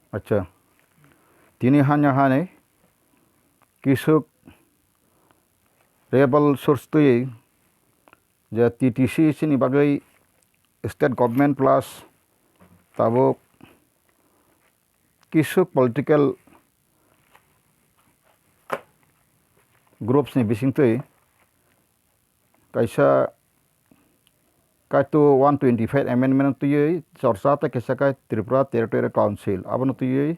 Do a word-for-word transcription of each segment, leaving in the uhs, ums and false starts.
Acha, tini hanya hani kisuk rebel source twi je T T C chini bagwi state government plus tabuk kisuk political groups ni bisingtwi kaisa Kaitu one twenty-five amendment twiwi chorcha tei kisa kai Tripura Territorial Council abono twiwi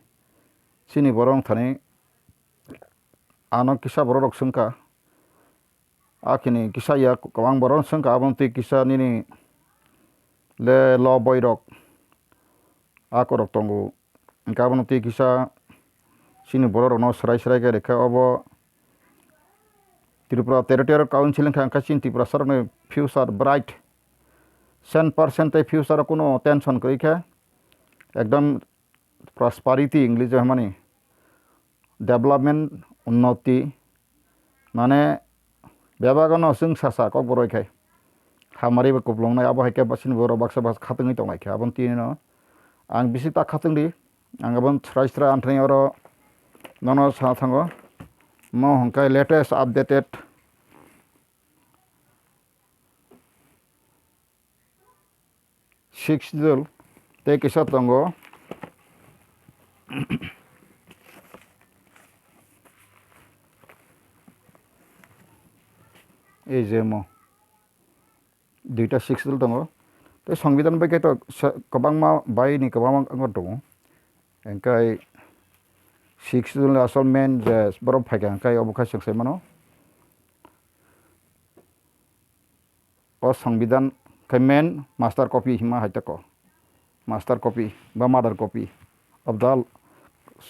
chini borok wng thani ano kisa borok rok swngkha. Akhini kisa ya kwbang borok swngkha, abono twi kisa nini le lo boy rok akorok tongo. Hingke abono twi kisa chini borok rokno swrai swrai khe rikha obo Tripura Territorial Council wngkha, hingke chini Tiprasa rokni future bright, cent percent tei future o kunu tension kwrwi khe ekdom prosperity English o hwnmani development, unnoti, mane bebak no chwng sasa kokborok khai hamari bo kuplung nai, abo hai khe chini borok baksa baksa khatungwi tong lai kha. Aboni tini no ang bisi ta khatungdi, ang aboni srai srai anthani oro nono sa thango. Mo hwnkhai latest updated Sixth Schedule tei kisa tongo. Ei je mo duita Sixth Schedule tongo. Tei Songbidan bai khe to sa-, kwbangma bai ni kwbangma wngkha tongo. Hingkhai Sixth Schedule ni asol main je borok phaikha hingkhai obo khai swk sai mano. O Songbidan khe main master copy hima hai tako, master copy ba mother copy of the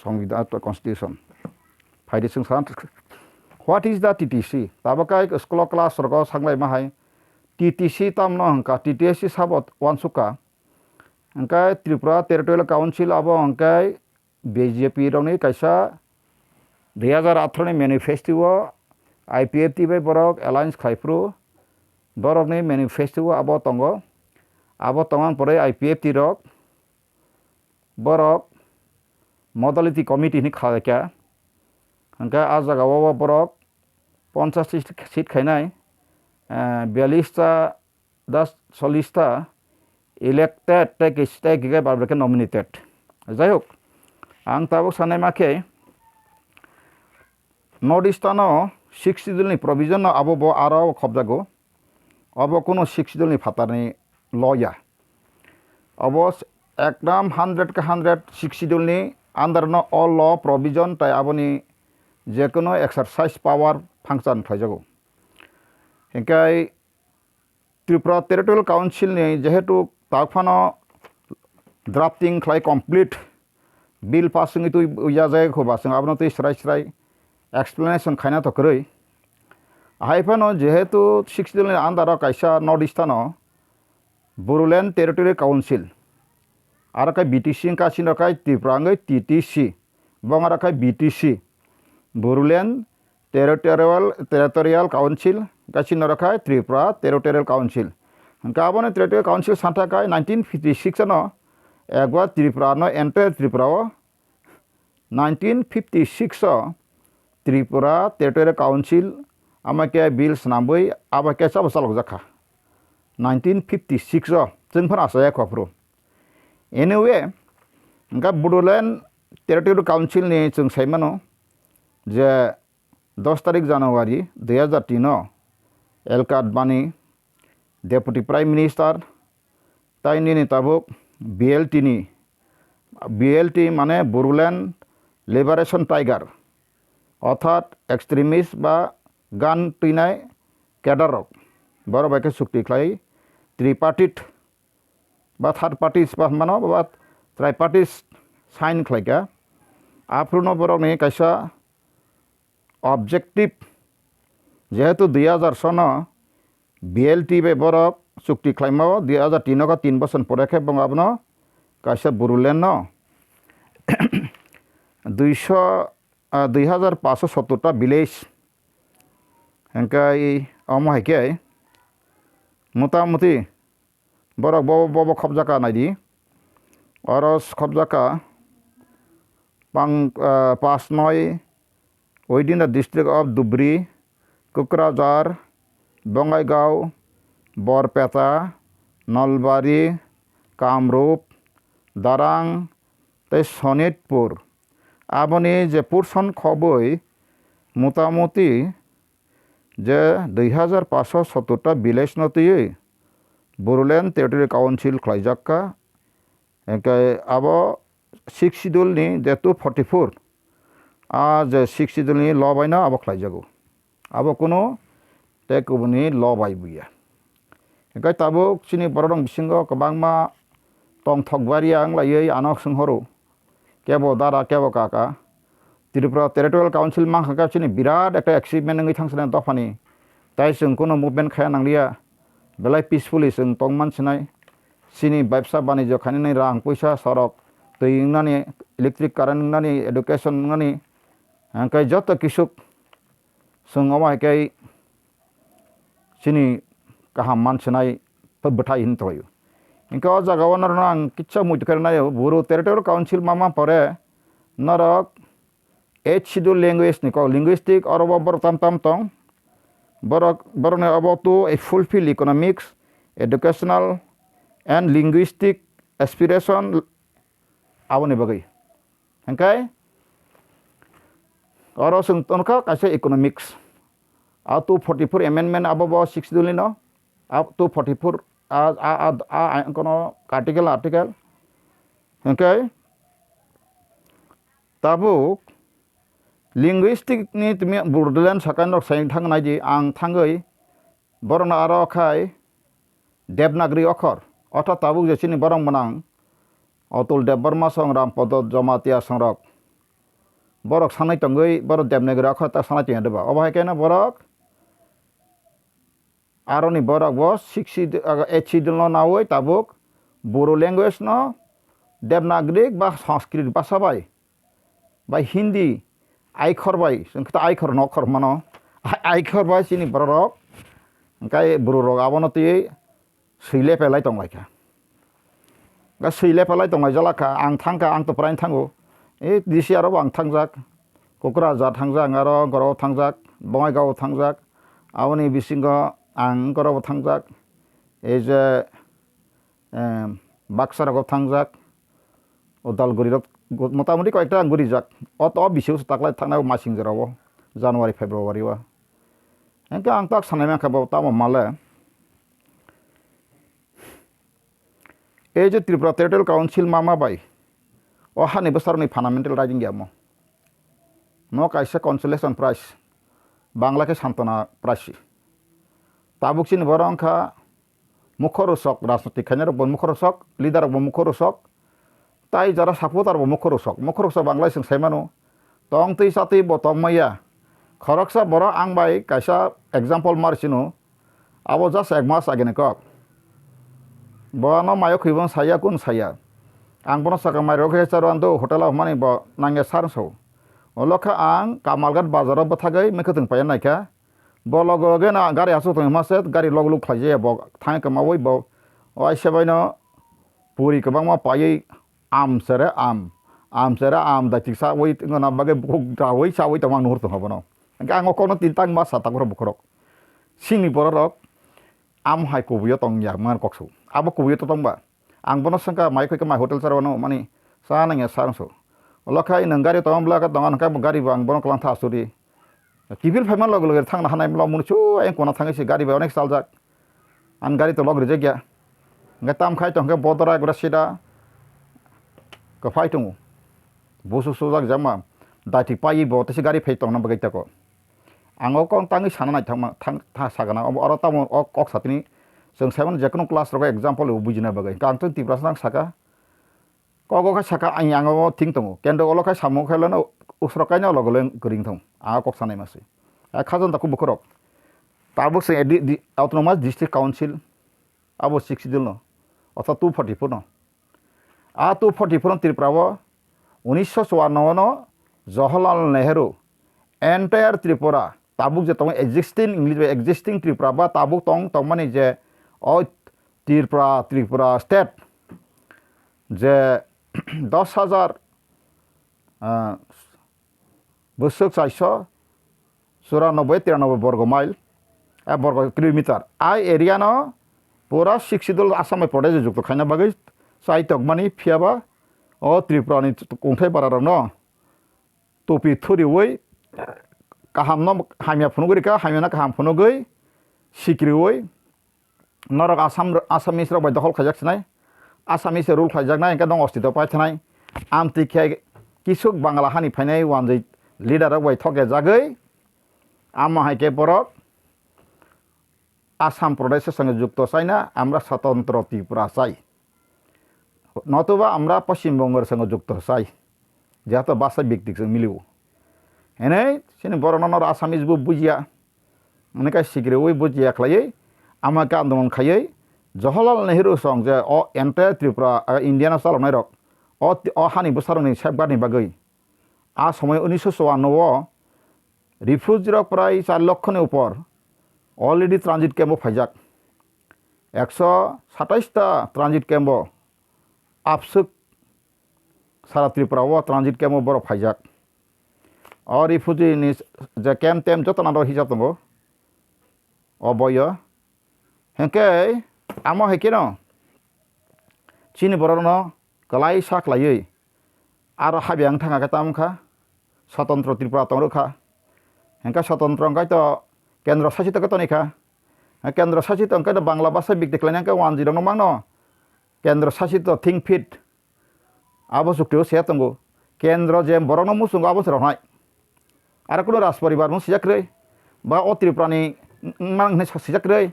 Songbidan, uh, Constitution. Phaidi chwng san, what is the T T C? Tabuk kai school o class rogo sanglai ma hai, T T C tamno hwnkha, T T S C sabo uansukha. Hwnkhe Tripura Territorial Council abo hwnkhe B J P rokni kaisa dui hazar atharo ni manifesto o I P F T bai borok alliance khlai phuru borokni manifesto o abo tongo. Abo tongmani pore I P F T rok borok modality committee hinwi khlai kha. Hwnkhe ah jagao borok ponchash seat khainai, eh, biyallish ta das chollish ta elected tei kis-, tei kisa bar bar khe nominated. Jai hok, ang tabuk sanai ma khe North East ano Sixth Schedule ni provision no abo bo aro khobjago. Abo kuno Sixth Schedule ni phatar ni law ya. Abo s-, ekdam hundred khe hundred Sixth Schedule ni under no all law provision tai aboni je kuno exercise power function khlaijago. Hingkhai Tripura Territorial Council ni jehetu tak phano drafting khlai complete bill pass wngwi twi ya jai kho ba chwng abono twi srai srai explanation khaina to kwrwi. Ahai phano jehetu Sixth Schedule ni under o kaisa North East ano Bodoland Territorial Council, aro khe B T C wngkha, chini rok khai Tripura wngwi T T C, bong aro khai B T C, Bodoland Territorial, Territorial Council, hwnkhe chini norok khai Tripura Territorial Council. Hwnkhe aboni Territorial Council santa khai nineteen fifty six ano ekbar Tripura no, entire Tripura o nineteen fifty six o Tripura Territorial Council ama khe bill swnamwi abo khe chabo chalokjak kha. Nineteen fifty six o chwng phano achaiya kho aphuru. Anyway, hwnkhe Bodoland Territorial Council ni chwng sai mano je dos tarik January dui hazar tin o L K Advani, Deputy Prime Minister, tai nini tabuk B L T ni, B L T mane Bodoland Liberation Tiger, orthat extremist ba gan twinai cadre rok, borok bai khe chukti khlai tripartite ba third parties ba hwnmano ba tripartite sign khlai kha. Aphuru no borok ni kaisa objective, jehetu dui hazar sono B L T bai borok chukti khlaimao, dui hazar tin o tin bosor pore khe bo abono kaisa Bodoland no duiso, ah, dui hazar paanch sottor ta village hwnkhe omo hai khe motamuti borok bo, bo, bo khobjaka naidi. Oro khobjaka Pang-, ah, Pasnoi, within the district of Dhubri, Kokrajhar, Bongaigaon, Borpeta, Nalbari, Kamrup, Darrang tei Sonitpur. Aboni je portion khobwi motamuti je dui hajar paanch sho sottor ta village no twiwi Bodoland Territorial Council khlaijak kha. Hwnkhe abo Sixth Schedule ni je two forty-four, a je Sixth Schedule ni law bai no abo khlaijago. Abo kunu tei kubuni law bai buya. Hwnkhe tabuk chini borok rok bisingo kwbangma tongthok baria wng laiwi ano swng horo. Kebo dada, kebo kaka. Tripura Territorial Council mankha khe chini birat ekta achievement wngwi thangsinai dophani. Tai chwng kunu movement khaya nangliya. Belai peacefully chwng tong mansinai. Chini bebsa banijyo khainani rang puisa sorok twi wngnani, electric current wngnani, education wngnani. Hwnkhe joto kisuk chwng omo hai khe chini kaham mansinai bwthai hin thoi. Hwnkhe o jaga o norokno ang kisa muitu khe rwnaio, Boro Territorial Council ma ma pore norok eighth Schedule language ni kok linguistic oro bo borok tam tam tong. Borok, borokni obo to a fulfill economics, educational and linguistic aspiration aboni bagwi. Hwnkhe oro chwng tonkha kaisa economics. A two forty-four amendment abo bo Sixth Schedule ni no. A two forty-four a, a, a, a, a, kono article, article. Hwnkhe tabuk linguistic ni tumi Bodoland sakha norok sai thang nai di, ang thangwi borokno aro khai Devanagari okhor, otha tabuk je chini borok mwnang Atul Debbarma song, Rampodo Jamatia songrok, borok sanai tongwi borok Devanagari okhor ta sanai tongya diba? Obo hai khe no borok aroni borok bo Sixth Schedule, ah, Eighth Schedule no nawi tabuk Boro language no Devanagari ba Sanskrit bhasha bai, bai Hindi aikhor bai, chwng khe ta aikhor no okhor mano, aikhor bai chini borok rok, hwnkhe borok rok abono twiwi swi lepelai tonglaikha. Ga swi lepelai tonglai jalakha, ang thangkha, ang to prai thango. E D C aro bo ang thangjak, Kokrajhar thangjak, ang aro Gorao thangjak, Bongaigaon thangjak, aboni bisingo ang Gorao thangjak. Ei je, em, Baksa rogo thangjak, Udalguri rok go-, motamoti koyekta ang gurijak. O to bisio taklai thangnai o masing jorao, January, February o. Hwnkhe ang tak sanai mankha bo tamo male. Ei je Tripura Territorial Council ma ma bai, o hani bwsarokni fundamental right wngya mo. Mo kaisa consolation prize, Bangla khe Santona Prize. Tabuk chini borok wngkha mukhorosok, rajnotik khainai rok bo mukhorosok, leader rok bo mukhorosok, tai jara supporter bo mukhorosok. Mukhorosok Bangla chwng sai mano, tong twi cha twi bo tong maya. Khoroksa borok ang bai kaisa example mar sino, abo just ek mas agini kok. Bo ano mayo khwi bo saya, kun saya. Ang bono saka mai rok khe charo ando hotel o hwnmani bo nangya sar so. Olo khe ang Kamalghat bazar o bwthagwi mwkhwtwng paiya naikha. Bo logo loge no gari aswk tongwi hwnma se gari log log khlai jaya bo thang kamaui bo. O aisa bai no puri kwbangma paiwi am sere am, am sere am daitik saui tongna bagwi bukhuk daui saui tongma ang nuhur tongkha bono. Hwnkhe ang o kokno tin tang ma sa takhorok bukhorok. Sini bororok am hai kubuio tong ya man koksu. Abo kubuio to tongba. Ang bono swngkha mai khoi khe mai hotel charo no mani cha nangya sar so. Olo khai nwng gari tongma bwla khe tonga hwnkhe bo gari bo ang bono kwlangtha asuri. Kiphil phaima loge loge thangna hanai mlo munu chu ayang kona thangwi se gari bai onek chaljak. Ang gari to log rijak ya. Hwnkhe tam khai tong khe bodora gura sida kwphai tongo. Busu sujak jama dati paiwi bo tese gari phai tongna bagwi tako. Ang o kok tangwi sana nai thangma, thang, tha, sakana, obo oro tamo o kok satini chwng saimano jekono class rogo example bo bujina bagwi. Hwnkhe ang tong Tiprasa nang saka, kok o khe saka ang, ang o thing tongo. Kendo olo khe samung khe leno usrok kaino logo le kwring thong. Ang o kok sanai masi. A khajan taku bukhorok. Tabuk se di, di, Autonomous District Council, abo Sixth Schedule no. Otha two forty-four no. A two forty-four no Tripura o unisho chuanno no Jawaharlal Nehru entire Tripura, tabuk je tongo existing, English bai existing Tripura ba tabuk tong, tongmani je o Tripura, Tripura state je dos hajar ah, bwswk chairso churanobboi tiranoboi borgo mile, ah, borgo kilometer. A area no pura Sixth Schedule Assam bai Pradesh jukto khaina bagwi chai tokmani, phiyaba o Tripura ni kungthai bara rokno topi thuriwi kahamno hamya phunugwi rikha, hamyano kaham phunugwi sikriwi norok Assam, Assamese rok bai dokhol khaijak sinai, Assamese rule khaijaknai, hwnkhe nwng ostito pai thanai. Amtwi khe kisuk Bangla hani phainai wanjwi leader rok bai thok ya jagwi, amo hai khe borok Assam Pradesh songwi jukto chaina, amra swtantro Tripura chai. Notoba amra Poschim Bongo songwi jukto chai. Jehetu basa biktik song milio. Hwnwi chini borokno noro Assamese bo bujia. Hwnwi khe sikriwi bujia khlaiwi, amo khe andolon khaiwi, Jawaharlal Nehru song je o entire Tripura, ah, India no chaloknai rok, o, o hani bwsarokni safeguard ni bagwi. A somoy unisho chuanno o refugee rok prai char lokho ni upor already transit camp o phaijak. Ekso satais ta transit camp o abswk sara Tripura o transit camp o borok phaijak. O refugee ni je camp tem joto nang hisab tongo o boyo. Hwnkhe amo hai kheno chini borokno kwlai sa khlaiwi aro habya wng thang kha, tamo wngkha swtantro Tripura tong rwkha. Hwnkhe swtantro wngkhe to kendro sasito khe toni kha. Kendro sasito wngkhe to Bangla bhasha bikti khlaina hwnkhe wanjwi rokno mangno kendro sasito think fit. Abo chukti o se tongo. Kendro je borokno muchungo abo se rohnai. Aro kuno Rajporibar mung sijak kwrwi, ba o Tripura ni wng-, wngmani hwnwi sa-, sijak kwrwi.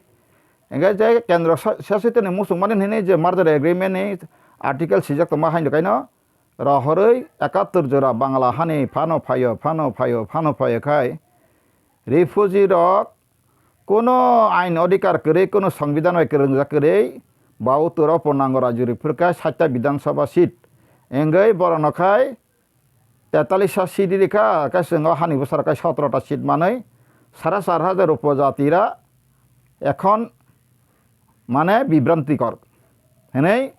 Hingke je kendro sa-, sasitoni muchungmani hwnwi je merger agreement ni article sijak tongma haino kaino rohorwi ekattor jora Bangla hani phano phaio, phano phaio, phano phaio khai refugee rok kuno ain odhikar kwrwi, kuno songbidan bai kwrwngjak kwrwi, ba utoro Purnango Raju riphrwkha saita Bidhan Sabha seat. Engwi borokno khai tetalisa seat rikha, khe chwng o hani bwsaro khe sotoro ta seat manwi sara char hajar upojatira ekhon mane bibrantikor hwnwi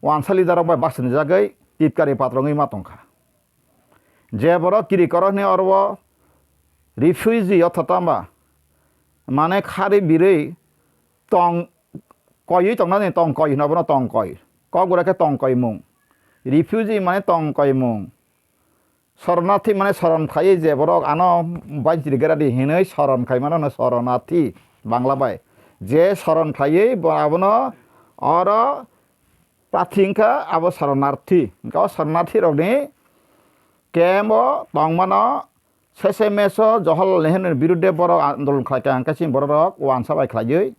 wansa leader rok bai bachajagwi titkari patrongwi ma tongkha. Je borok kiri korokni oro refugee otha tama mane khari birwi tong koiwi tongnani tong koi hino bono tong koi. Kokborok khe tong koimung. Refugee mane tong koimung. Soronarthi mane soron khaiwi je borok ano banchiri gera di hinwi soron khai mano soronarthi Bangla bai. Je soron khaiwi bo abono oro pathi wngkha abo soronarthi. Wngkha o soronarthi rokni camp o tongmano sese meso Jawaharlal Nehru ni birudde borok andolon khlaikha hwnkhe chini borok rok wansa bai khlaiwi.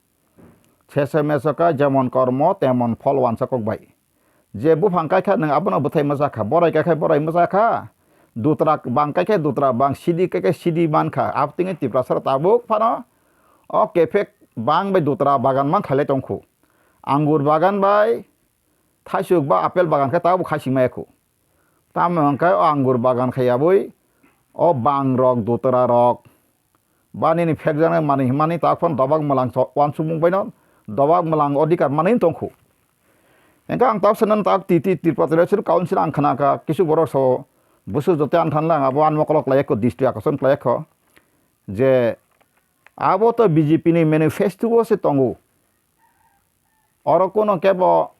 Sese meso kha jemon kormo temon phol wansa kok bai. Je buphang kaikha nwng abono bwthai mwchakha, borai kaikha borai mwchakha, dutra bang kaikha dutra bang, sidi kaikha sidi mankha. Abotwngwi Tiprasa rok tabuk phano o kephek bang bai dutra bagan mankhailai tongkhu. Angur bagan bai thaisuk ba apple bagan khe tabuk khaising maya khu. Tamo hwnkhe o angur bagan khai abui o bang rok dutra rok ba nini phekjaknai manwi hwnmani tak phano dobak mwlang so-, uansukmung baino dobak mwlang odhikar manwi tongkhu. Hwnkhe ang tak sanani tak T T Tripura Literature Council ang khna kha, kisu borok so bwswk joto ang thanla ang abo ani mokolo khlai kho, district akoson khlai kho je abo to B J P ni manifesto o se tongo. Oro kuno kebo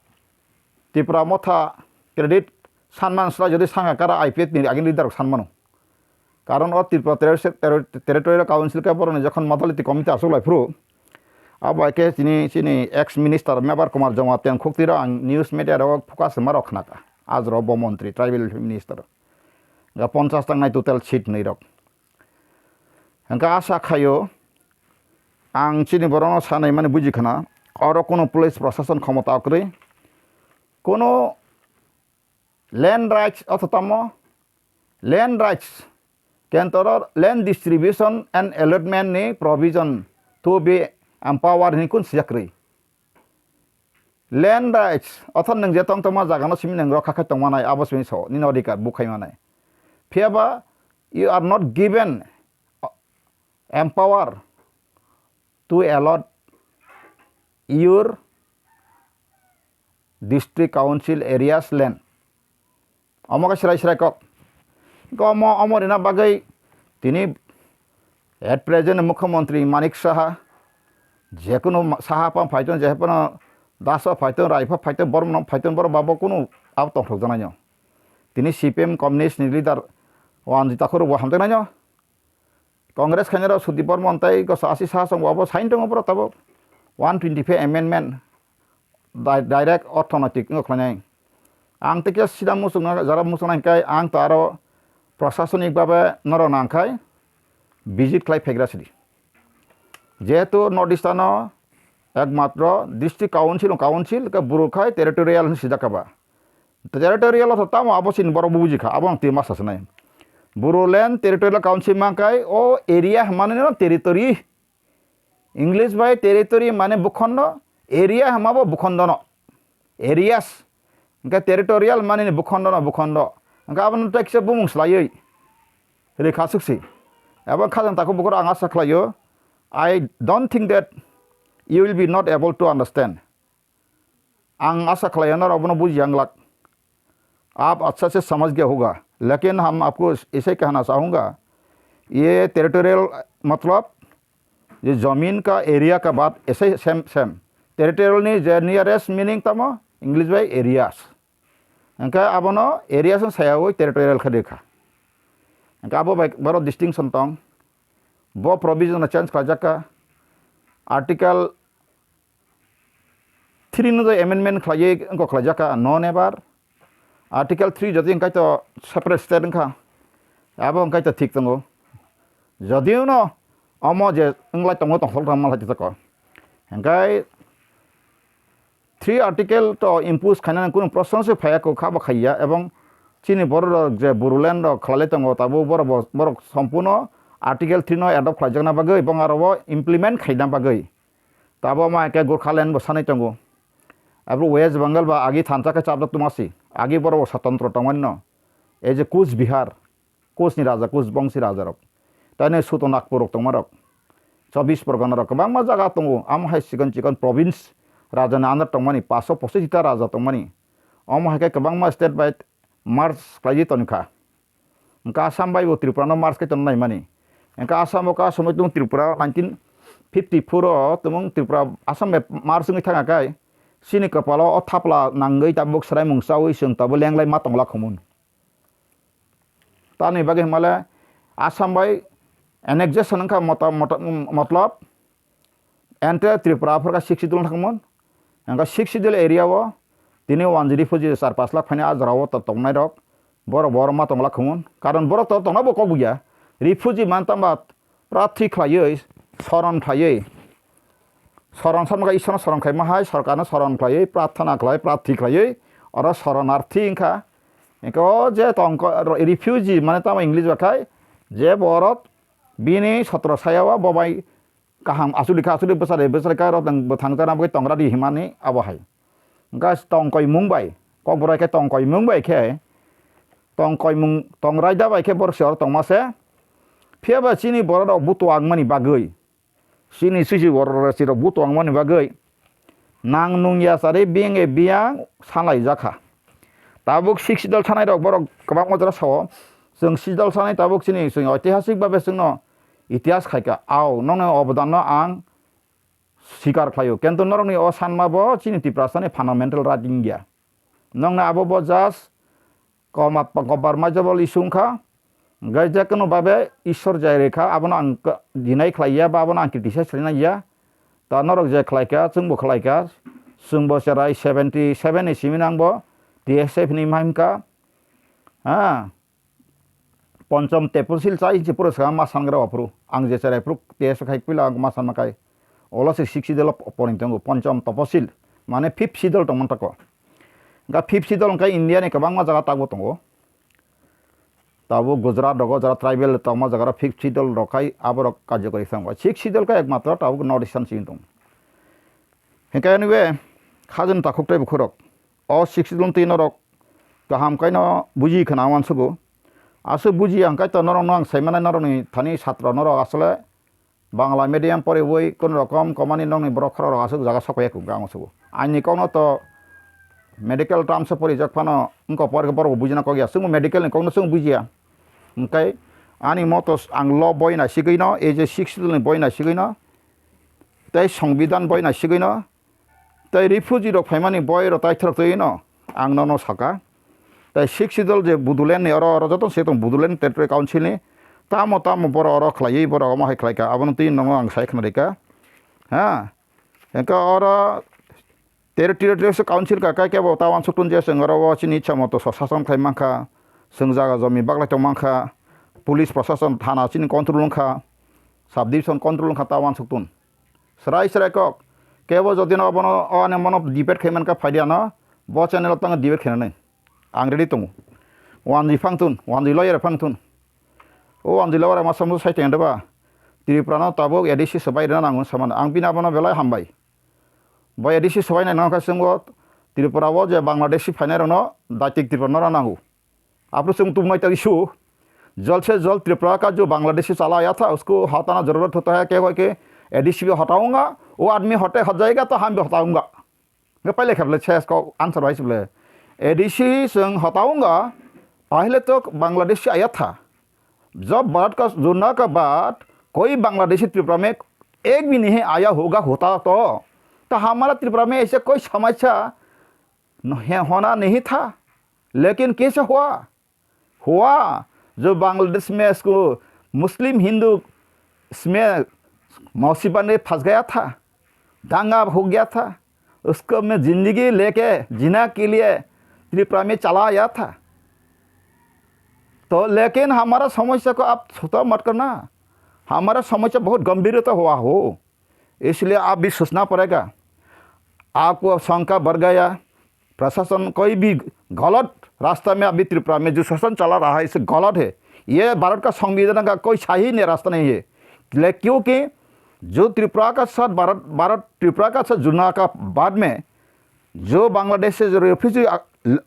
Tipra Motha credit sanman sla jodi sanga kara I P F ni agini leader rok sanmano. Karon o Tripura Terri-, Terri-, Territorial Council khe boroni jokhon modality committee aswk lai phuru, abo hai khe chini, chini ex minister Mebar Kumar Jamatia khukti rok ang news media rok focus ma rok khnaka. Ajro bo montri, tribal minister. Ga ponchas tangnai total seat nwi rok. Hwnkhe asa khaio, ang chini borokno sanai mani buji khna, oro kuno police prosason khomota kwrwi, kuno land rights otho tamo, land rights, kentoro land distribution and allotment ni provision to be empowered hinwi kun sijak kwrwi. Land rights, ortho nwng je tong tongma jaga no simi nwng rokha khai tongma nai, abo simi so, nini odhikar bukhaima nai. Phiya ba, you are not given, uh, empower to allot your district council areas land. Omo khe srai srai kok. Omo, omo rina bagwi tini at present Mukhyamantri Manik Saha, jekunu ma-, Saha pha phaiton, je phano Dasa phaiton, Rai pha phaiton, Bormon phaiton, borok babo kunu abo tongthok janaino. Tini C P M communist ni leader Wanjita Khurok bo hamjaknaino. Congress khainai rok Sudip Bormon tei gosa asi saha song bo abo sign tongo borok tabuk one twenty five amendment di-, direct orthonoitik wngkha khlainai. Ang tei khe sida muchungna jara muchungnai hwnkhe ang to aro prashasonik babe norok nangkhai visit khlai phegra sidi. Jehetu North East ano ekmatro district council, council khe buru khai territorial hinwi sijak kha ba. Territorial o tamo abo chini borok bo buji kha, abo ang twi masa sanai. Bodoland Territorial Council mankai o area hwnmani no territory. English bai territory mane bukhondo, area hwnma bo bukhondo no. Areas. Hwnkhe territorial mani ni bukhondo no bukhondo. Hwnkhe abono teksa bumung swlaiwi rikha suksi. Abo khajang takhuk bukhuk ang asa khlaio. I don't think that you will be not able to understand. Ang asa khlaio norok bono bujiya wng glak. आप अच्छा से समझ गया होगा, लेकिन हम आपको ऐसे कहना चाहूँगा, ये टेरिटोरियल मतलब ये जमीन का एरिया का बात ऐसे same same. Territorial ni je nearest meaning tamo English bai areas. Hwnkhe abono areas no sayawi territorial khe rikha. Hwnkhe abo bai boro distinction tong. Bo provision no change khlaijak kha. Article three no je amendment khlaiwi wngkha khlaijak kha, non ebar. Article three jodi wngkha to separate state wngkha. Abo wngkha to thik tongo. Jodiu no omo je wnglai tongo tongthok tongma lai tongkha. Hwnkhe three article to impose khainani kunu proshno se phaiya kho, kha bo khaiya, ebong chini borok rok je Bodoland rok khlai tongo, tabuk borok bo, borok sompurno article three no adopt khlaijakna bagwi, ebong aro bo implement khaina bagwi. Tabo ma khe Gorkhaland bo sanai tongo. Abo West Bengal ba agi thansa khe chapjak tongma si, agi borok bo swtantro tongmani no. Ei je Kuch Bihar, Kuch ni raja, Kuch bongsi raja rok. Taino Suto Nagpur rok tongma rok. Chobbish Porgana rok kwbangma jaga tongo. Amo hai chikon chikon province raja ni under tongmani, paso pochis ta raja tongmani. Omo hai khe kwbangma state bai merge khlaiwi tongkha. Hwnkhe Assam bai bo Tripura no merge khe tongna naimani. Hwnkhe Assam o ka somoi tung Tripura nineteen fifty four o tumung Tripura Assam bai merge wngwi thangkha khe chini kwpalo o thapla nangwi tabuk swraimung chawi chwng tabuk lenglai ma tongla khumun. Tamni bagwi hwnmale Assam bai annexation wngkha mota-, mota-, motlop ente Tripura aphurkha Sixth Schedule thangmon. Hwnkhe Sixth Schedule area o tini one refugee char pash lakh phaini a jora o to tongnai rok borok bo oro ma tongla khumun. Karon borok to tongna bo kok buya. Refugee man tangba prarthi khlaiwi, soron khlaiwi, soron sama khe Ishwarno soron khlaima hai, sorkarno soron khlaiwi, prarthana khlai, prarthi khlaiwi, oro soronarthi wngkha. Hwnkhe o je tongkha, refugee mane tamo English ba khai, je borok bini sotro saya o bo bai kaham aswk di kha, aswk di bwsa de, bwsa de kha, oro tong, bwthang jana bagwi tongra di himani abo hai. Hwnkhe tongkoimung bai, kokborok khe tongkoimung bai khe, tongkoimung, tongraida bai khe borok se oro tongma se. Phiya ba chini borok rok buto wngmani bagwi, chini sisi borok rok se rok buto wngmani bagwi, nang nung ya chari biyang e biyang sanlai jak kha. Tabuk Sixth Schedule sanai rok borok kwbangma jora sao. Chwng Sixth Schedule sanai tabuk chini chwng oitihasik babe chwngno itihas khai kha. Ao, nokni obodanno ang sikar khlaio. Kintu norokni o sanma bo chini Tiprasani fundamental right wngya. Nokni abo bo just koma-, kobar majabol issue wngkha. Hwnkhe je kono babe Ishwar jai rwkha, abono ang ka-, deny khlaiya ba abono ang criticize khlaina ya. Ta norok je khlaikha, chwngbo khlaikha. Chwngbo cherai seventy seven ni simi nangbo T S F ni mahimkha. Ha. Ponchom teposil chai se puro sa ma sangra aphuru. Ang je cherai phuru test khai pila ang ma sanma kai. Olo se Sixth Schedule o poring tongo. Ponchom teposil. Mane fifth schedule tongmani tako. Ga fifth schedule hwnkhe India ni kwbangma jaga tabuk tongo. Tabuk Gujarat rogo jara tribal tongma jaga rok fifth schedule rok khai aborok karjokari khe tongo. Sixth schedule khe ekmatro tabuk North Eastern simi tongo. Hwnkhe anyway, khajani takhuk tei bukhurok. O Sixth Schedule twi norok kaham khaino buji khwna uansugo. Aswk buji ang kaitor norokno ang saimanai norokni thani satro norok asole Bangla medium poriwi kun rokom komani nokni borok khorok rok aswk jaga sokpaiya kung ang sugo. Aini kokno to medical terms o porijak phano wngkha por khe borok bo bujina kok ya. Chwngbo medical ni kokno chwng bujiya. Hwnkhe ani moto ang law boi naisigwino, ei je Sixth Schedule ni boi naisigwino, tei Songbidan boi naisigwino, tei refugee rok phaimani boi rok taithorok twi no ang nono saka. Tei Sixth Schedule je Bodoland ni oro, oro joto se tong Bodoland Territory Council ni, tamo tamo borok oro khlaiwi borok omo hai khlaika, abono twi nono ang sai khna rika. Ha? Hwnkhe oro Territory Council ka kai kebo ta uansuk tun je chwng oro o chini ichha moto so sason khai mankha, chwng jaga jomi baglai tong mankha, police prosason thana chini control wngkha, sub division control wngkha ta uansuk tun. Srai srai kok, kebo jodi no bono o ani mono debate khai mankha phai dia no, bo channel o tang debate khainani ang ready tongo. Wanjwi phang tun, wanjwi lawyer phang tun. O wanjwi lawyer ma samu sai teng ba, Tripura no tabuk A D C swbai rwna nango samano. Ang bini abono belai hambai. Bo A D C swbainai nangkha chwngbo Tripura o je Bangladeshi phainai rokno daitik Tripura no rw nango. Aphuru chwng tubunai ta issue. जल्द से जल्द त्रिपुरा का जो बांग्लादेशी चला आया था, उसको हटाना जरूरत होता है। क्या हुआ कि A D C भी हटाऊंगा, वो आदमी हटे, हट जाएगा तो हम भी हटाऊंगा। Nge paile kheble ses ko answer hai sable. A D C chwng hataunga, pahle to Bangladeshi aya tha. जब भारत का जुड़ना के बाद कोई बांग्लादेशी त्रिपुरा में एक भी नहीं आया होगा, होता तो, तो हमारा त्रिपुरा में ऐसे कोई समस्या न-, है, होना नहीं था। लेकिन कैसे हुआ? हुआ, जो बांग्लादेश में इसको मुस्लिम हिंदू इसमें मुसीबत में फंस गया था, दंगा हो गया था, उसको मैं जिंदगी लेके जीना के लिए त्रिपुरा में चला आया था। तो लेकिन हमारा समस्या को आप छोटा मत करना, हमारा समस्या बहुत गंभीरता हुआ हो। इसलिए आप भी सोचना पड़ेगा। आपको शंका बढ़ गया, प्रशासन कोई भी गलत रास्ता में अभी त्रिपुरा में जो शासन चला रहा है, इसे गलत है। ये भारत का संविधान का कोई सही नहीं, रास्ता नहीं है। ले-, क्योंकि जो त्रिपुरा का साथ भारत, भारत त्रिपुरा का साथ जुड़ना का बाद में जो बांग्लादेश से जो रेफ्यूजी आ-, ल-,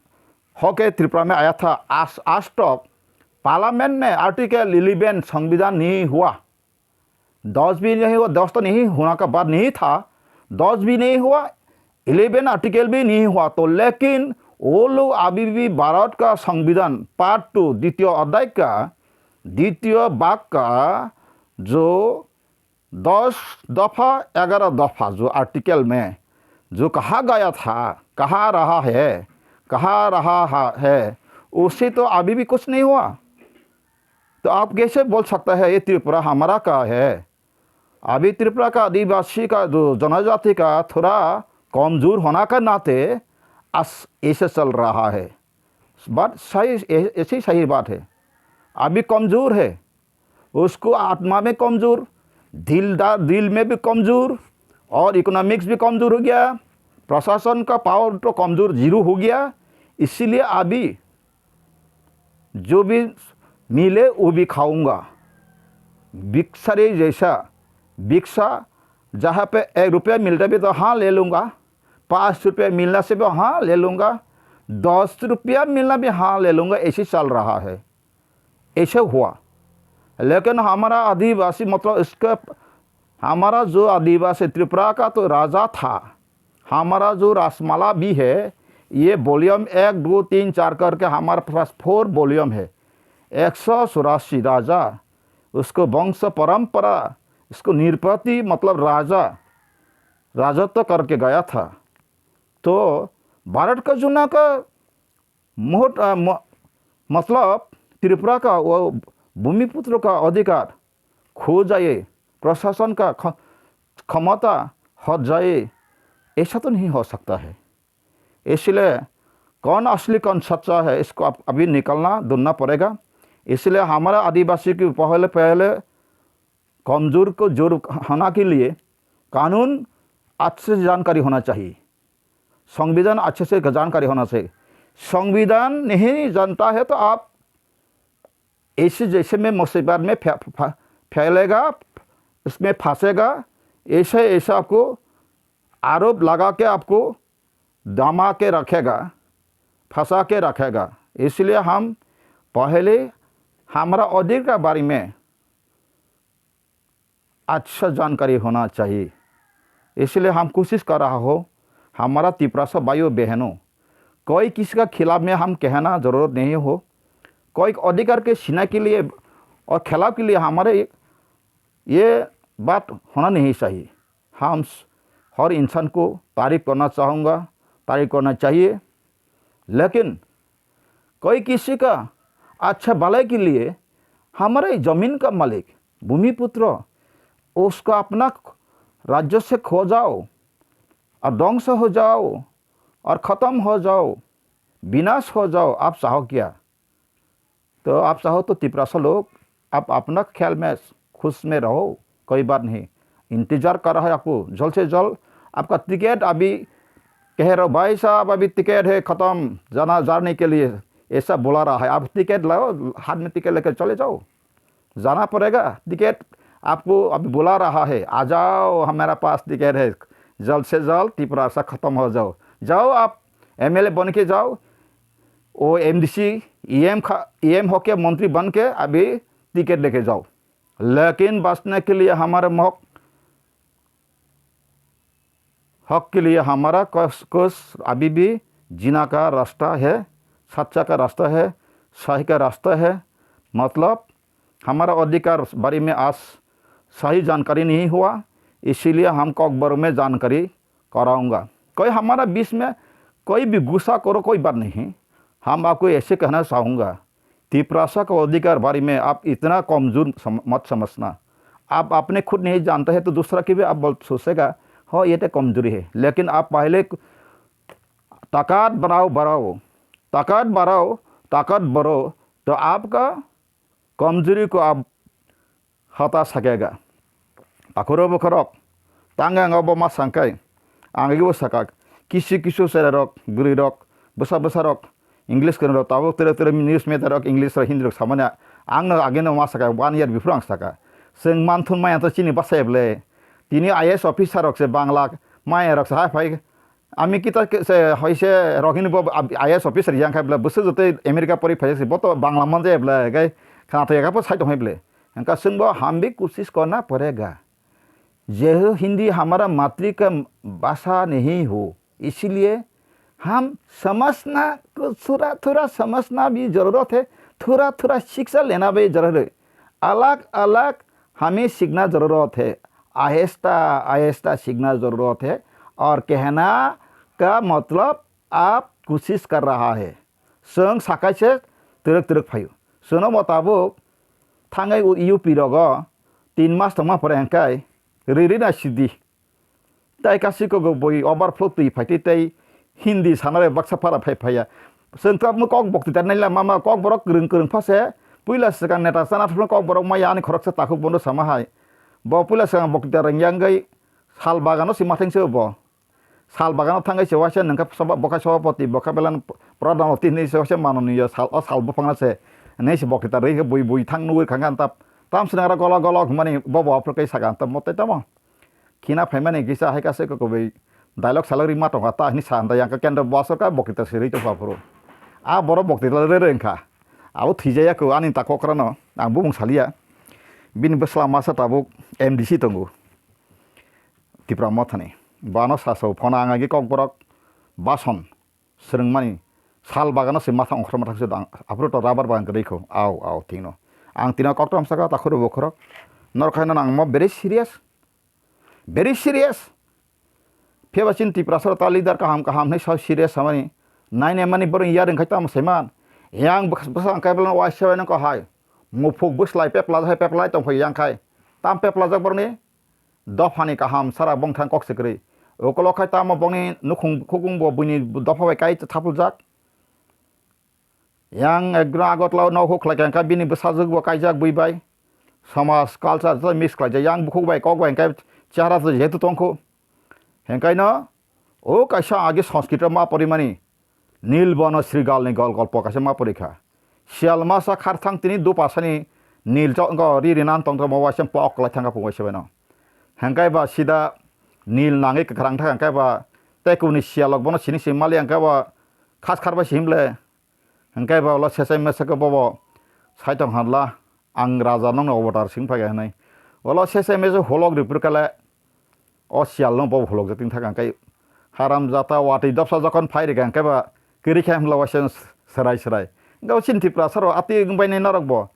होके त्रिपुरा में आया था, आज, आज तक पार्लियामेंट ने आर्टिकल इलेवन संविधान नहीं हुआ। दस भी नहीं हुआ, दस तो नहीं होना का बात नहीं था, दस भी नहीं हुआ, इलेवन आर्टिकल भी नहीं हुआ। तो लेकिन वो लोग अभी भी भारत का संविधान पार्ट टू, द्वितीय अध्याय का द्वितीय भाग का जो दस दफा, ग्यारह दफा जो आर्टिकल में जो कहा गया था, कहा रहा है, कहा रहा हा-, है, उससे तो अभी भी कुछ नहीं हुआ। तो आप कैसे बोल सकता है ये त्रिपुरा हमारा का है? अभी त्रिपुरा का आदिवासी का जो जनजाति का थोड़ा कमजोर होना का नाते अस-, ऐसे चल रहा है। बात सही, ऐ-, ऐसी सही बात है। अभी कमजोर है, उसको आत्मा में कमजोर, दिलदार, दिल में भी कमजोर और इकोनॉमिक्स भी कमजोर हो गया, प्रशासन का पावर तो कमजोर, जीरो हो गया। इसीलिए अभी जो भी मिले वो भी खाऊंगा। भिक्षारी जैसा भिक्षा, जहाँ पे एक रुपया मिलता भी तो हाँ ले लूँगा, पाँच रुपया मिलना से भी हाँ ले लूँगा, दस रुपया मिलना भी हाँ ले लूँगा, ऐसे चल रहा है, ऐसे हुआ। लेकिन हमारा आदिवासी मतलब इसके, हमारा जो आदिवासी त्रिपुरा का तो राजा था, हमारा जो राजमाला भी है, ये वॉल्यूम एक, दो, तीन, चार करके हमारे पास फोर वॉल्यूम है। एक सौ चौरासी राजा, उसको वंश परंपरा, इसको नृपति मतलब राजा, राजत्व करके गया था। तो भारत का जुना का मोहट-, अ, म-, मतलब त्रिपुरा का वो भूमिपुत्र का अधिकार खो जाए, प्रशासन का ख-, क्षमता हट जाए, ऐसा तो नहीं हो सकता है। इसलिए कौन असली कौन सच्चा है, इसको अब, अभी निकलना, ढूंढना पड़ेगा। इसलिए हमारा आदिवासी की पहले, पहले कमजोर को जोर होना के लिए कानून अच्छे से जानकारी होना चाहिए, संविधान अच्छे से जानकारी होना चाहिए। संविधान नहीं जानता है तो आप ऐसे जैसे में मुसीबत में फै-, फै-, फैलेगा, इसमें फंसेगा, ऐसे, ऐसे आपको आरोप लगा के आपको दमा के रखेगा, फंसा के रखेगा। इसलिए हम पहले हमारा अधिकार के बारे में अच्छा जानकारी होना चाहिए। इसलिए हम कोशिश कर रहा हो, हमारा तिपरासा भाइयों बहनों, कोई किसी का खिलाफ में हम कहना जरूरत नहीं हो। कोई अधिकार के छीनने के लिए और खिलाफ के लिए हमारे ये बात होना नहीं चाहिए। हम स-, हर इंसान को तारीफ करना चाहूँगा, तारीफ करना चाहिए, लेकिन कोई किसी का अच्छा भलाई के लिए हमारे जमीन का मालिक, भूमिपुत्र, उसका अपना राज्य से खो जाओ और ध्वंस हो जाओ और ख़त्म हो जाओ, विनाश हो जाओ, आप चाहो क्या? तो आप चाहो तो तिपरासा लोग, आप अपना ख्याल में खुश में रहो, कोई बात नहीं। इंतजार कर रहा है आपको, जल्द से जल्द आपका टिकट अभी कह रहे हो, "भाई साहब, अभी टिकट है ख़त्म, जाना, जाने के लिए," ऐसा बुला रहा है। आप टिकट लाओ, हाथ में टिकट लेकर चले जाओ, जाना पड़ेगा। टिकट आपको अभी बुला रहा है, आ जाओ, हमारा पास टिकट है, जल्द से जल्द तिपरासा ख़त्म हो जाओ। जाओ, आप एमएलए बन के जाओ, वो एमडीसी, ईएम खा-, ईएम होके मंत्री बन के अभी टिकट लेके जाओ, लेकिन बचने के लिए हमारे मौक हक के लिए हमारा कस-, कुछ अभी भी जीना का रास्ता है, सच्चा का रास्ता है, सही का रास्ता है। मतलब, हमारा अधिकार बारे में आज सही जानकारी नहीं हुआ, इसीलिए हम कॉकबोरोक में जानकारी कराऊंगा। कोई हमारा बीच में कोई भी गुस्सा करो, कोई बात नहीं, हम आपको ऐसे कहना चाहूँगा, तिपरासा का अधिकार बारे में आप इतना कमजोर सम-, मत समझना। आप अपने खुद नहीं जानते हैं तो दूसरा की भी आप बोल सोचेगा, "हाँ, ये तो कमजोरी है।" लेकिन आप पहले ताकत बढ़ाओ, बढ़ाओ, ताकत बढ़ाओ, ताकत बढ़ो, तो आपका कमजोरी को आप hata sakega. Takhuro bukhorok, tang ang obo ma sangkai, ang igibo sakak, kisu kisu cherairok, bwrwirok, bwsa bwsarok, English kwrwngrok, tabuk tere tere news media rok, English rok, Hindi rok samani, ang no ageno ma saka, one year before ang saka. Chwng manthun maya to chini bwsai ble. Tini I A S officer rok se Bangla maya rok se hai phai, ami kita ke-, se, hoise rok hini bo ab-, I A S officer yang khai bla, bwswk joto America pori phai se, bo to Bangla man jaya bla, gai khana thai ka po sai tong hai ble. Hingka chwng bo hambi kusis korna porega. Je ho Hindi hamara matri ka bhasha nahi ho, isliye हम समझना को थोड़ा, थोड़ा समझना भी ज़रूरत है, थोड़ा, थोड़ा शिक्षा लेना भी ज़रूरत है। अलग, अलग हमें सीखना ज़रूरत है, आहिस्ता, आहिस्ता सीखना ज़रूरत है। और कहना का मतलब आप कोशिश कर रहा है। Chwng sakai se twrwk twrwk phaio. Chwngno bo tabuk thangai U P rogo tin mas tongma pore hwnkhe riri na sidi. Tai kasi kogo bui overflow twi phai twi tei Hindi sana bai baksa phara phai phaiya. Chwng tabukno kok bokti tar naila mama kok borok kwrwng kwrwng pha se puila swkang neta chana thangno kok borok maya ani khoroksa takhuk bono sama hai. Bo puila swkang bokti tar wngya wngwi sal bagano se mathang se bo. Sal bagano thangwi se waisa nwngkha soba-, bokha sobapoti bokha belai pradhan oti hinwi se waisa mananiya sal o sal buphangno se hinwi se bokti tar rwi khe bui bui thang nugwi kha khe antab tam swnang aro golok golok hwnmani bo bo aphuru khe saka antab motai tamo. Khina phaimani kisa hai kase ko kubui dialog salog ri ma tongkha ta hinwi sa hwnda yang khe kendro bo aswk kha bokti ta sirwi tongkha aphuru. A borok bokti ta rere wngkha. Abo thwijaya ko ani ta kokrano ang bumung saliya. Bini bwsla masa tabuk M D C tongo Tipra Mothani. Bano sasao phone ang agi kokborok bason. Swrwngmani sal bagano se matha ongkhorma thangse dang, aphuru to rubber bagan kwrwi kho. Au, au, thikno. Ang tino kokthom saka, takhuro bokhorok. Norok haino nang mo very serious. Very serious. Phiyaba chini Tiprasa ta leader kaham kaham hinwi sa serious samani. Naina mani borok yar wngkhai tamo saiman. Yang bwkha, bwkha ang kaibrano waisa bai nang ko hai. Muphuk bwslai peplajak hai peplai tongphai yang khai. Tam peplajak borokni dophani kaham sara bongthang kok se kwrwi. Ukolok khai tamo bongni nukhung khukung bo buini dopha bai kai thapuljak. Yang ekdom Agartala o nogo khlai kha, hwnkhe bini bwsajwk bo kaijak bui bai. Samaj, culture joto mix khlaijak. Yang bukhuk bai kok bai hwnkhe chehara to jehetu tongkho. Hwnkhe no o kaisa age Sanskrit o ma porimani Nilbana Srigalni gol-, golpo kaisa ma porikha. Siyal masa kharthang tini dopasani nil chok wngkha, ri rinan tongthomo waisa pok kwlai thangkha phung waisa baino. Hwnkhe ba sida nil nangwi kwkhrang thangkha, hwnkhe ba tei kubuni siyalrok bono sini sini mali hwnkhe ba khas kharbai se himle. Hwnkhe ba ulo sesai mesa khe bobo sai tong hanla. Ang raja nokni avatar sing phaikha hinwi. Ulo sesai mesa holok ripur kale o siyalno bo holok jating thaka hwnkhe haram jata watwi dopsa jokhon phai rikha hwnkhe ba kwrwi khe himla waisa swrai swrai. Gau sin Tiprasa rok ati wng bai nai norok bo.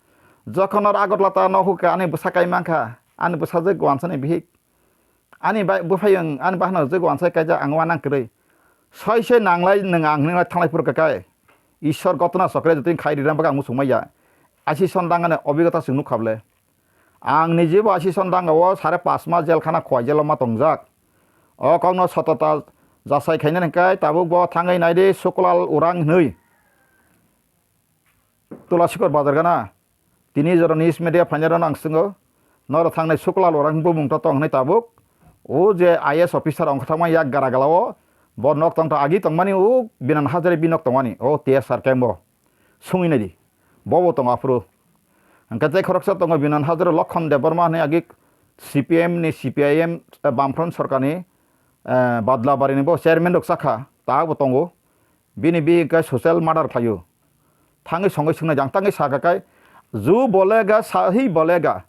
Jokhon nor Agartala ta no hukha ani bwsa kai mankha, ani bwsa je guansa ni bihik. Ani bai bwphai wng ani bahno je guansa kaijak ang wanang kwrwi. Soi soi nanglai nwng ang nwnglai thanglai phuru kakai. Ishwar gotona chokre jotoni khai rirang bagwi ang muchung maya. Asison dangani obigota chwng nukha bwle. Ang nijebo asison dangao sare pas ma jel khana khwai jelo ma tongjak. O kokno sotota jasai khainani hwnkhe tabuk bo thangwi naidi Suklal Urang hwnwi. Tulasikor bazar gana. Tini jora news media phainai rok ang swngo. Noro thangnai Suklal Urang bumung to tong hwnwi tabuk. O je I A S officer ongkha thangma yak gara galao. Bo nok tong to agi tongmani o Binan Hazare bi nok tongmani. O T S R camp o. Sungwi naidi. Bobo tongo aphuru. Hwnkhe tei khoroksa tongo Binan Hazare Lokhon Debbarma hwnwi agi C P M ni C P I M, eh, Bamfront Sorkarni, eh, Badlabari ni bo chairman rok chakha. Tabuk bo tongo. Bini bihik khe social murder khlaio. Thangwi songwi swngnai jang tangwi sakha kai, "Ju bolega, sahi bolega."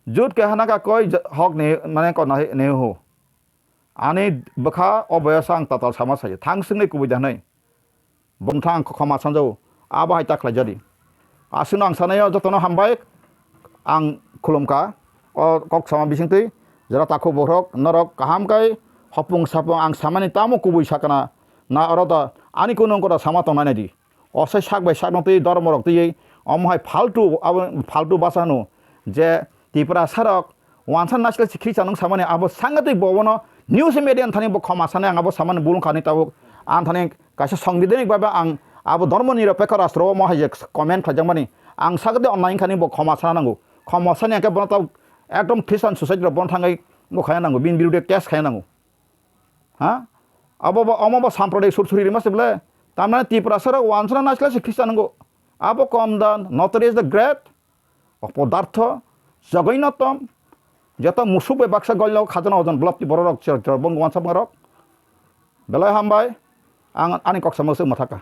Jut ke hana ka koi j-, hok ne, mane ko nahi, nehu. Ani bwkha o boyasa ang tatal sama sayo. Thang swngnai kubui da hwnwi. Bumthang khoma sanjao. Abo hai ta khlai jadi. Aswkno ang sanayo jotono hambai. Ang khulumkha. O kok sama bisingtwi. Jora takhuk bohrok, norok kaham kai hopung sapung ang samani tamo kubui sakana. Na oro da ani kunu ongkora sama tongnai nai di. Osai sak bai sakno twi dormo rok twi omo hai faltu, abo faltu basa hwno je Tiprasa rok wansa naisle si khri chanung samani abo sangatik bo bono news media thani bo khoma sanai ang abo samani bulung khani tabuk ang thani kaisa songbidanik babe ang abo dormo nirapekho rastro omo hai je comment khlaijakmani ang sagade online khani bo khoma sana nango khoma sani angke bono tabuk ekdom Christian society rok bono thangai bo khaya nango bini birude case khaya nango. Ha? Abo bo, omo bo samprodaik sur suri rima se bole. Tamni Tiprasa rok wansana naisla se Christian ngo. Abo kom dan, notorious the great, opodartho, jogoinottom, joto musuk bai baksa golno khajana ojon block ti borok rok chor chor bong wansa bong rok. Belai hambai, ang ani kok samo se mathaka.